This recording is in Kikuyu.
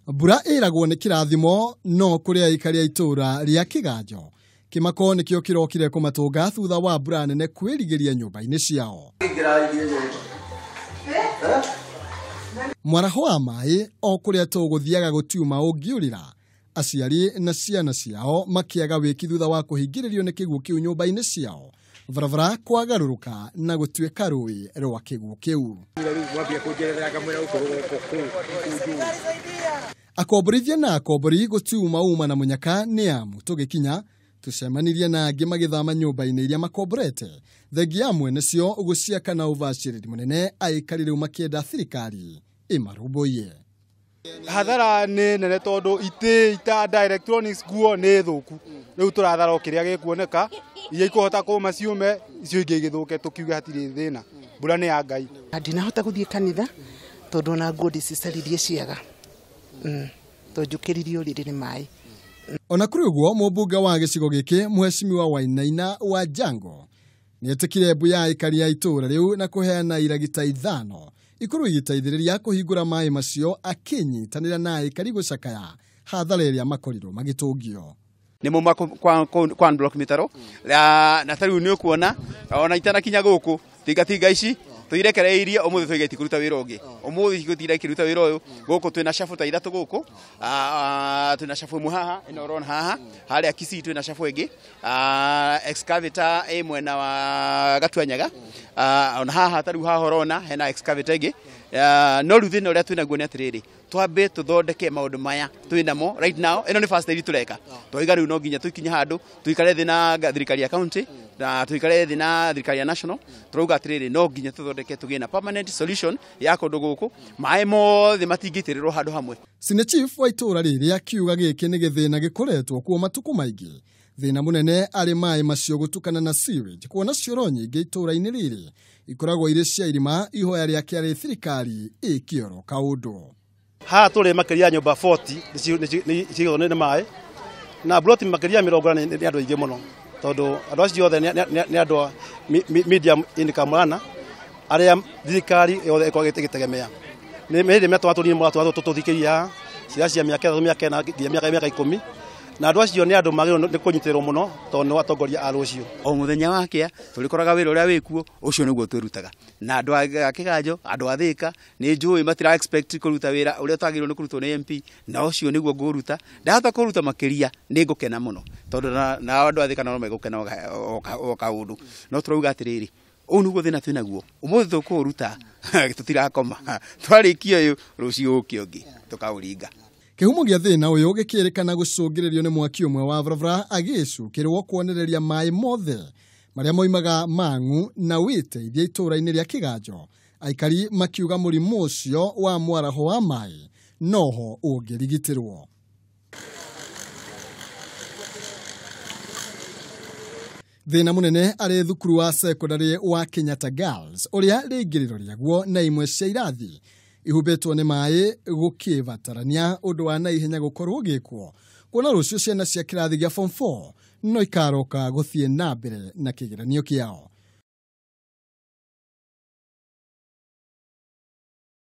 Mbura ĩragwo nĩ kĩrathimo no kũrĩ aikari a itũũra rĩa Kĩganjo. Kĩmako nĩkĩo kĩrokire kũmatũnga thutha wa mbura nene kwĩrigĩria nyũmba-inĩ ciao. Mwaraho wa maĩ o kũrĩa tũgũthiaga gũtiuma ũngiũrĩra. Aciari na ciana ciao makĩaga wĩki thutha wa kũhingĩrĩrio nĩ kĩguũ kĩu nyũmba-inĩ ciao. Barabara kwagarũrũka na gũtuĩka rũĩ rwa kĩguũ kĩu. Akomborithia na akombori gũtiuma uma na mũnyaka nĩ amu tũgĩkinya tũcemanirie na angĩ magĩthama nyũmba-inĩ iria makomborete. Thengia mwene cio gũciaka na ũbacĩrĩri mũnene aikari rĩu makĩenda thirikari ĩmarũmbũiye. Hathara nĩ nene tondũ itĩ, itanda, electronics, nguo nĩ thũku. Rĩu tũrathara o kĩrĩa gĩkuoneka, iria ikũhota kũma ciume, icio ingĩ igĩthũke tũkiuge hatirĩ thĩna. Mbura nĩ ya Ngai. Ndinahota gũthiĩ kanitha tondũ ona nguo ndicicaririe ciaga. Tondũ njũkĩririe ũrĩrĩ nĩ maĩ. Ona kũrĩ ũguo mũmbunge wa gĩcigo gĩkĩ Mheshimiwa Wainaina wa Jango nĩetĩkire mbu ya aikari a itũũra rĩu na kũheana iragita 5 ikorwo igĩteithĩrĩria kũhingũra maĩ macio akĩnyitanĩra na aikari gũcakaya hathara ĩrĩa makorirwo magĩtũngio. Nĩ mauma kwa unblock mĩtaro na ta rĩu nĩ ũkuona ona itanakinya gũkũ tingatinga ici tũirekereirie ũmũthĩ tũiga itikũruta wĩra ũngĩ. Ũmũthĩ igũtinda ikĩruta wĩra ũyũ. Gũkũ twĩna cabu ta 3 gũkũ. Twĩna cabu ĩmwe haha ĩno ũrona haha. Harĩa Kisii twĩna cabu ĩngĩ. Excavator ĩ mwena wa Gatuanyaga. Ona haha ta rĩu haha ũrona hena excavator ĩngĩ. No rĩu thĩna ũrĩa twĩnaguo nĩ atĩrĩrĩ, twambe tũthondeke maũndũ maya twĩnamo right now. Ĩno nĩ first aid tũreka. Twaiga rĩu no nginya tũkinye handũ tũikare thĩ na thirikari ya county na tũikare thĩ na thirikari ya national. Tũrauga atĩrĩrĩ, no nginya tũthondeke tũgĩe na permanent solution ya kũndũ gũkũ. Maĩ mothe matingĩitĩrĩrwo handũ hamwe. Senior Chief wa itũũra rĩrĩ akiuga gĩkĩ nĩ gĩthĩna gĩkoretwo kuo matukũ maingĩ. Thĩna mũnene arĩ maĩ macio gũtukana na sewage, kuona cioro nyingĩ itũũra-inĩ rĩrĩ ikoragwo irĩ cia irima. Ihoya rĩake arĩ thirikari ĩkĩoro kaũndũ. Haha tũrĩ makĩria nyũmba 40 nĩ nĩ maĩ na ploti makĩria 40 nĩ andũ aingĩ mũno, tondũ andũ acio othe nĩ andũ a medium income earner arĩa thirikari yothe ĩkoragwo ĩgĩtegemea. Nĩ hĩndĩ mĩatũ tũnini mũratũ tũthikĩria haha ciana cia mĩaka 3, mĩaka 4 nginya mĩaka 10, na andũ acio nĩ andũ magĩrĩirwo nĩ kũnyitĩrĩrwo mũno tondũ nĩ atongoria a rũciũ. O mũthenya wakĩa tũrĩkoraga wĩra ũrĩa wĩkuo ũcio nĩguo twĩrutaga. Na andũ a Kĩganjo, andũ a Thĩka nĩ njũĩ matira expect kũruta wĩra ũrĩa twagĩrĩirwo nĩ kũrutwo nĩ MP, na ũcio nĩguo ngũruta. Ndahota kũruta makĩria nĩ ngũkena mũno tondũ na andũ a Thĩka no megũkena o kaũndũ. No tũrauga atĩrĩrĩ, ũũ nĩguo thĩna twĩnaguo ũmũthĩ tũkũũruta tũtirakoma, twarĩkia ũyũ rũciũ ũke ũngĩ tũkaũringa. Kĩhumo gĩa thĩna ũyũ gĩkĩrĩkana gũcũngĩrĩrio nĩ mwaki ũmwe wa barabara agĩcukĩrwo kuonereria maĩ mothe marĩa moimaga Mang'u na wĩteithia itũũra-inĩ rĩa Kĩganjo. Aikari makiuga mũrimũ ũcio wa mwaraho wa maĩ noho ũngĩrigitĩrwo. Thĩna mũnene arĩ thukuru wa secondary wa Kenyatta Girls ũrĩa rĩingĩrĩro rĩaguo na imwe cia irathi ihumbĩtwo nĩ maĩ gũkĩbatarania ũndũ wa naihenya gũkorwo ũgĩkwo, kuona rũciũ ciana cia kĩrathi gĩa form 4 no ikaroka gũthiĩ na mbere na kĩgeranio kĩao.